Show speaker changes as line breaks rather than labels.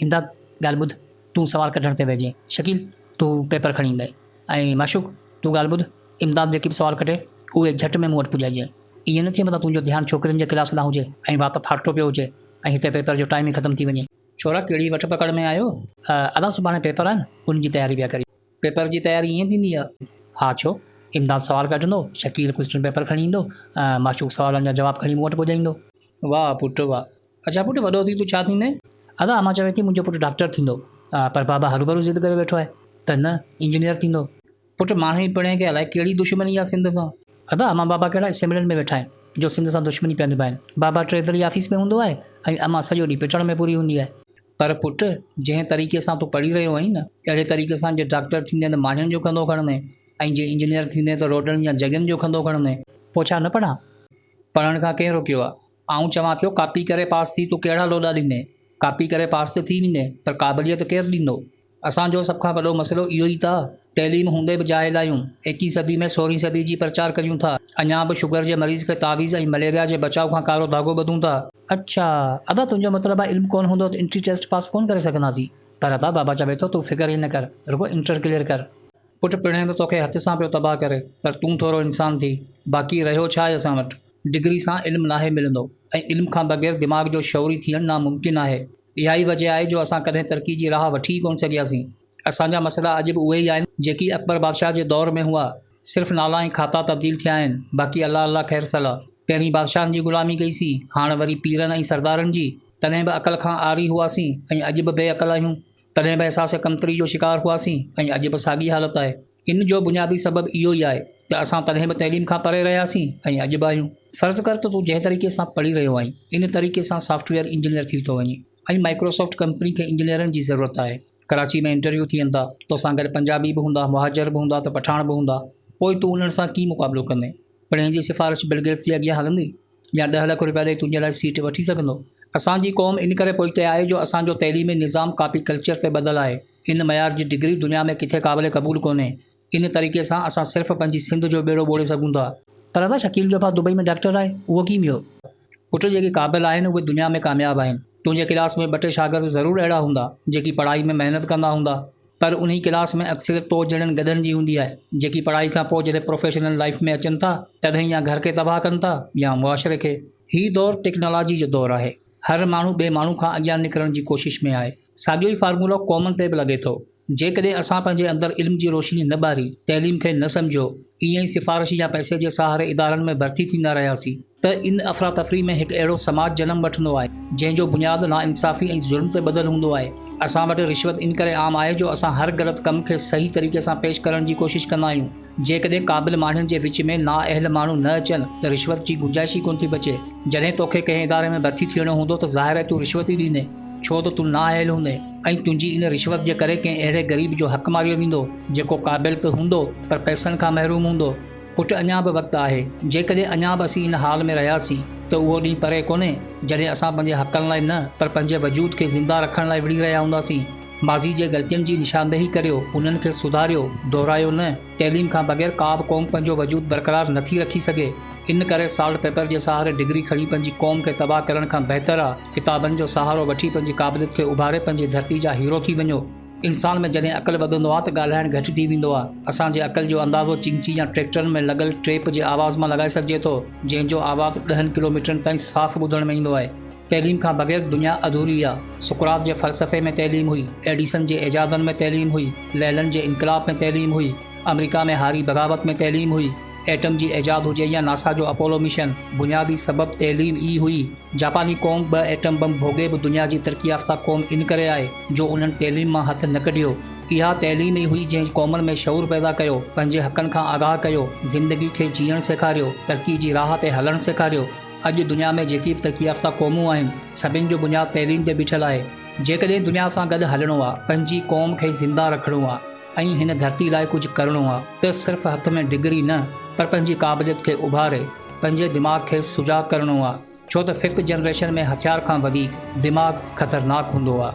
امداد، ڳالهه ٻڌ، تون سوال ڪڍڻ تي ويهجين. شڪيل، تون پيپر کڻي ايندين. ۽ معشوق، تون ڳالهه ٻڌ، امداد جيڪي به سوال ڪڍي، اهي جهٽ ۾ مون وٽ پڄائجين. ائين نه ٿئي متان تنهنجو ڌيان ڇوڪرين جي ڪلاس ڏانهن هجي ۽ وات ڦاٽو پيو هجي ۽ هتي پيپر جو ٽائيم ئي ختم ٿي وڃي. ڇورا، ڪهڙي وٺ پڪڙ ۾ آهيو؟ ادا سڀاڻي پيپر آهن، ان جي تياري پيا ڪريون. پيپر جي تياري ائين ٿيندي آ؟ ها ڇو؟ امداد سوال ڪڍندو، شڪيل ڪوئسچن پيپر کڻي ايندو ۽ معشوق سوالن جا جواب کڻي مون وٽ پڄائيندو. واهه پٽ واهه. اڇا پٽ وڏو ٿي تون ڇا ٿيندين؟ ادا امان چوي ٿي منهنجو پٽ ڊاڪٽر ٿيندو پر بابا هروڀرو ضد ڪري ويٺو آهي ته نه انجنيئر ٿيندو. پٽ ماڻهي پڻهين کي الائي ڪهڙي دشمني آ سنڌ سان. ادا امان بابا ڪهڙا اسيمبلين ۾ ويٺا آهن جو سنڌ سان دشمني پيا نڀائين. بابا ٽريزري آفيس ۾ هوندو آهي ۽ امان سڄو ڏينهن پٽڻ ۾ پوري هوندي آهي. پر پٽ جنهن طريقي سان تون پڙهي رهيو آهين نه اهڙي طريقي سان جي ڊاڪٽر ٿيندين ته ماڻهين جو کنڌو کڻندين ۽ جي انجنيئر ٿيندين ته روڊن يا جڳهين جو کنڌو کڻندين. پوء ڇا نه پڙهان؟ پڙهڻ کان ڪنهن روڪيو آ؟ آئون چوان پيو ڪاپي ڪري پاس ٿي تون ڪهڙا لوڏا ڏيندين؟ ڪاپي ڪري پاس ته ٿي ويندين پر قابليت ڪير ڏيندو؟ اسان جو سڀ کان وڏو مسئلو اهو ئي ته تعليم هوندي به جاهل آهيون. ايڪيهين صدي ۾ سورهين صدي جي پرچار ڪريون ٿا. اڃا به شگر جي مريض کي تعويذ ۽ مليريا جي بچاء کان ڪارو ڌاڳو ٻڌون ٿا. اڇا ادا تنهنجو مطلب آهي علم ڪونه هوندو ته انٽري ٽيسٽ پاس ڪونه ڪري سگهنداسين. پر ادا بابا چوي ٿو تون فڪر ئي نه ڪر رڳو انٽر ڪليئر ڪر. پٽ پڻهين ته توکي هٿ سان پيو تباهه ڪري پر تون ٿورو انسان ٿي. باقي رهيو ڇا آهي اسان وٽ؟ ڊگري سان علم ناهي ملندو ۽ علم کان بغير دماغ جو شعوري ٿيڻ ناممڪن آهي. اها ئي وجه آهي جو اسان ڪڏهن ترقي جي راهه وٺي ئي ڪونه سگهياسين. اسان جا مسئلا اڄ به اهي ئي آهن جيڪي اڪبر بادشاهه جي دور ۾ هئا. صرف نالا ۽ کاتا تبديل ٿيا آهن باقي الله الله خير صلا. پهرين بادشاهن جي غلامي ڪئي سين، هاڻ وري پيرن ۽ سردارن جي. تڏهن به عقل کان عاري هئاسين ۽ اڄ به بي عقل آهيون. تڏهن به احساس ڪمتري جو شڪار هئاسين ۽ اڄ به ساڳي حالت آهي. ان جو بنيادي سبب اهو ئي آهي ته اسان تڏهن به تعليم کان پري رهياسين ۽ اڄ به آهيون. فرض ڪر ته تون جنهن طريقي سان پڙهي رهيو آهين، ان طريقي سان سافٽ ويئر انجنيئر ٿي ٿو وڃين ۽ مائڪروسافٽ ڪمپني کي انجنيئرن جي ضرورت آهي. ڪراچي ۾ انٽرويو ٿين ٿا، توسان گڏ پنجابي به هوندا، مهاجر به هوندا ته پٺاڻ به هوندا. پوء تون انهن سان ڪيئن مقابلو ڪندين؟ پڻهين جي سفارش بل گيٽس جي اڳيان هلندي؟ يا ڏهه لک روپيا ڏئي تنهنجي لاء سيٽ وٺي سگهندو؟ اسان جي قوم ان ڪري پوئتي آهي جو اسان جو تعليمي نظام ڪاپي ڪلچر تي ٻڌل آهي. ان معيار جي ڊگري دنيا ۾ ڪٿي قابل قبول ڪونهي. ان طريقي سان اسان صرف پنهنجي سنڌ جو ٻيڙو ٻوڙي سگهون ٿا. پر ادا شڪيل جو ڀاء دبئي ۾ ڊاڪٽر آهي اهو ڪيئن ويو؟ پٽ جيڪي قابل آهن اهي دنيا ۾ ڪامياب آهن. تنهنجي ڪلاس ۾ ٻه ٽي شاگرد ضرور اهڙا هوندا جيڪي پڙهائي ۾ محنت ڪندا هوندا. پر انهي ڪلاس ۾ اڪثريت تو جهڙن گڏهن جي هوندي آهي، جيڪي پڙهائي کان پوء جڏهن پروفيشنل لائيف ۾ اچن ٿا، تڏهن يا گهر کي تباهه ڪن ٿا يا معاشري کي. هي دور ٽيڪنالاجي جو دور آهي. هر ماڻهو ٻئي ماڻهو کان اڳيان نڪرڻ جي ڪوشش ۾ آهي. ساڳيو ئي فارمولو قومن تي به لڳي ٿو. جيڪڏهن اسان پنهنجي اندر علم جي روشني نه ٻاري، تعليم کي نه سمجهيو، ائين ئي سفارش يا پئسي جي سهاري ادارن ۾ ڀرتي ٿيندا رهياسين ته ان افراتفري ۾ هڪ اهڙو سماج جنم وٺندو آهي، جنهن جو بنياد ناانصافي ۽ ظلم تي ٻڌل هوندو آهي. اسان وٽ رشوت ان ڪري عام آهي جو اسان هر غلط ڪم کي صحيح طريقي سان پيش ڪرڻ جي ڪوشش ڪندا آهيون. جيڪڏهن قابل ماڻهن جي وچ ۾ نااهل ماڻهو نه اچن ته رشوت جي گنجائش ئي ڪونه ٿي بچي. جڏهن توکي ڪنهن اداري ۾ ڀرتي ٿيڻو هوندو ته ظاهر آهي تون رشوت ئي ڏيندين، ڇو ته تون نااهل هوندين ۽ تنهنجي ان رشوت جي ڪري ڪنهن اهڙي غريب جو حق ماريو ويندو، جيڪو قابل به هوندو پر پئسن کان محروم هوندو. پٽ اڃا به وقت آهي، جيڪڏهن اڃا به اسين ان حال ۾ رهياسين ته اهو ڏينهن پري ڪونهي، جڏهن اسان پنهنجي حقن لاء نه پر پنهنجي وجود کي زنده رکڻ لاء وڙهي رهيا هونداسين. ماضي جي غلطين جي نشاندهي ڪريو، انهن کي سڌاريو، دهرايو نه. تعليم کان بغير ڪا به قوم پنهنجو وجود برقرار نٿي رکي سگهي. ان ڪري سالٽ پيپر جي سهاري ڊگري کڻي پنهنجي قوم کي تباهه ڪرڻ کان بهتر آ، ڪتابن جو سهارو وٺي پنهنجي قابليت کي اڀاري پنهنجي ڌرتي جا هيرو ٿي وڃو. انسان ۾ جڏهن عقل وڌندو آ ته ڳالهائڻ گهٽ ٿي ويندو آ. اسان جي عقل جو اندازو چنگچي يا ٽريڪٽرن ۾ لڳل ٽيپ جي آواز مان لڳائي سگهجي ٿو، جنهن جو آواز ڏهن ڪلوميٽرن تائين صاف ٻڌڻ ۾ ايندو آهي. تعليم کان بغير دنيا اڌوري آ. سقراط جي فلسفي ۾ تعليم هئي، ايڊيسن جي ايجادن ۾ تعليم هئي، ليلن جي انقلاب ۾ تعليم هئي، آمريڪا ۾ هاري بغاوت ۾ تعليم هئي. ايٽم جي ايجاد هجي يا ناسا جو اپولو مشن، بنيادي سبب تعليم ئي هئي. جاپاني قوم ٻه ايٽم بم ڀوڳي به دنيا جي ترقي يافته قوم ان ڪري آهي جو انهن تعليم مان هٿ نه ڪڍيو. اها تعليم ئي هئي جنهن قومن ۾ شعور پيدا ڪيو، پنهنجي حقن کان آگاهه ڪيو، زندگي کي جيئڻ سيکاريو، ترقي جي راهه تي هلڻ سيکاريو. اڄ دنيا ۾ جيڪي به ترقي يافته قومون آهن، سڀن جو بنياد تعليم تي بيٺل آهي. جيڪڏهن دنيا سان گڏ هلڻو آ، پنهنجي قوم کي زنده رکڻو آ ۽ هن ڌرتي لاء ڪجهه ڪرڻو آ ته صرف هٿ ۾ ڊگري نه پر پنهنجي قابليت کي اڀاري، پنهنجي دماغ کي سجاڳ ڪرڻو آ ڇو ته ففٿ جنريشن ۾ هٿيار کان وڌيڪ دماغ خطرناڪ هوندو آ.